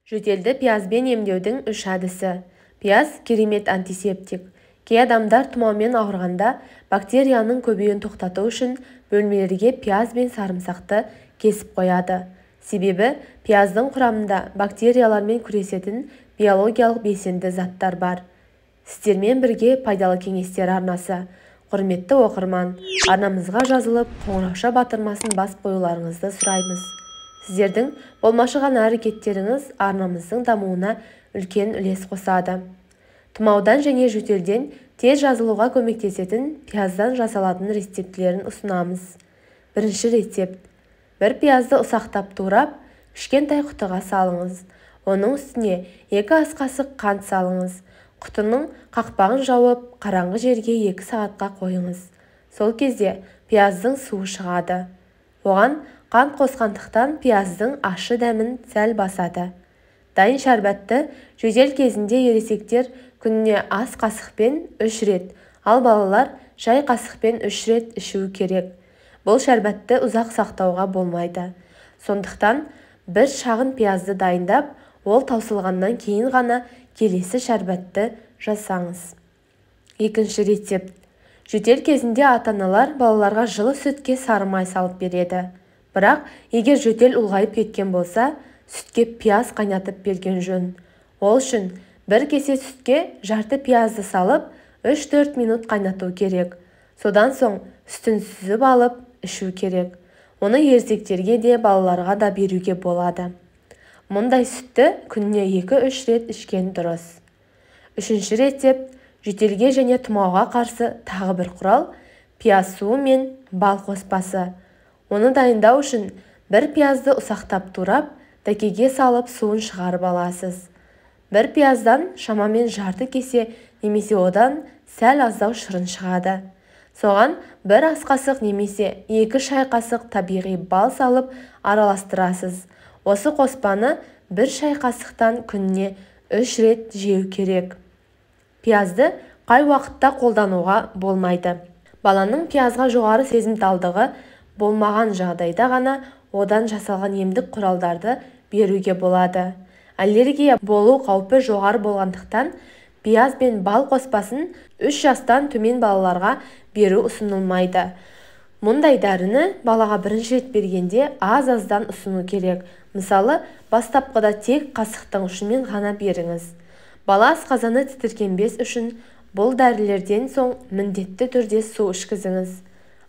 Жөтелді пиязбен емдеудің 3 әдісі. Пияз керемет антисептик. Кей адамдар тұмаумен ауырғанда бактерияның көбеюін тоқтату үшін бөлмелерге пияз бен сарымсақты кесіп қояды. Себебі пияздың құрамында бактериялармен күресетін биологиялық белсенді заттар бар. Сіздермен бірге пайдалы кеңестер арнасы. Құрметті оқырман, арнамызға жазылып, қоңырауша батырмасын басып қоюларыңызды сұраймыз. Сіздердің болмашы ғана әрекеттеріңіз арнамыздың дамуына үлкен үлес қосады. Тұмаудан және жөтелден тез жазылуға көмектесетін пияздан жасалатын рецептілерін ұсынамыз. Бірінші рецепт. Бір пиязды ұсақтап турап, кішкентай құтыға салыңыз. Оның үстіне 2 ас қасық қант салыңыз. Құтының қақпағын жауып, қараңғы жерге 2 сағатқа қойыңыз. Сол кезде пияздың суы шығады. Оған қант қосқандықтан пияздың ащы дәмін сәл басады. Дайын шәрбәтті жөтел кезінде ересектер күніне ас қасықпен 3 рет, ал балалар шай қасықпен 3 рет ішу керек. Бұл шәрбәтті ұзақ сақтауға болмайды. Сондықтан бір шағын пиязды дайындап, ол таусылғаннан кейін ғана келесі шәрбәтті жасаңыз. Екінші рецепт. Жөтел кезінде ата-аналар балаларға жылы сүтке сары май салып береді. Бірақ егер жөтел ұлғайып кеткен болса, сүтке пияз қайнатып берген жөн. Ол үшін бір кесе сүтке жарты пиязды салып, 3-4 минут қайнату керек. Содан соң сүтін сүзіп алып ішу керек. Оны ересектерге де, балаларға да беруге болады. Мұндай сүтті күніне 2-3 рет ішкен дұрыс. Үшінші рецепт. Жөтелге және тұмауға қарсы тағы бір құрал пияз суы мен бал қоспасы. Оны дайындау үшін бір пиязды ұсақтап турап, дәкеге салып суын шығарып аласыз. Бір пияздан шамамен жарты кесе немесе одан сәл аздау шырын шығады. Соған бір ас қасық немесе 2 шай қасық табиғи бал салып араластырасыз. Осы қоспаны бір шай қасықтан күніне 3 рет жеу керек. Пиязды қай уақытта қолдануға болмайды? Баланың пиязға жоғары сезімталдығы болмаған жағдайда ғана одан жасалған емдік құралдарды беруге болады. Аллергия болу қаупі жоғары болғандықтан пияз бен бал қоспасын 3 жастан төмен балаларға беру ұсынылмайды. Мұндай дәріні балаға бірінші рет бергенде аз-аздан ұсыну керек. Мысалы, бастапқыда тек қасықтың ұшымен ғана беріңіз. Бала асқазаны тітіркенбес үшін бұл дәрілерден соң міндетті түрде су ішкізіңіз.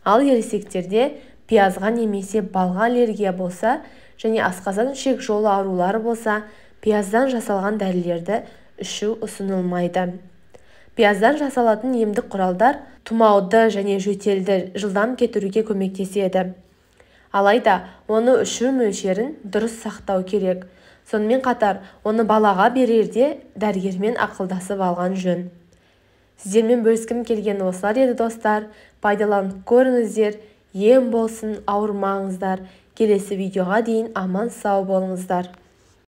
Ал ересектерде пиязға немесе балға аллергия болса және асқазан ішек жолы аурулары болса, пияздан жасалған дәрілерді ішу ұсынылмайды. Пияздан жасалатын емдік құралдар тұмауды және жөтелді жылдам кетіруге көмектеседі. Алайда оны ішу мөлшерін дұрыс сақтау керек. Сонымен қатар, оны балаға берерде дәрігермен ақылдасып алған жөн. Сіздермен бөліскім келген осылар еді, достар. Пайдаланып көріңіздер, ем болсын, ауырмаңыздар. Келесі видеоға дейін аман сау болыңыздар.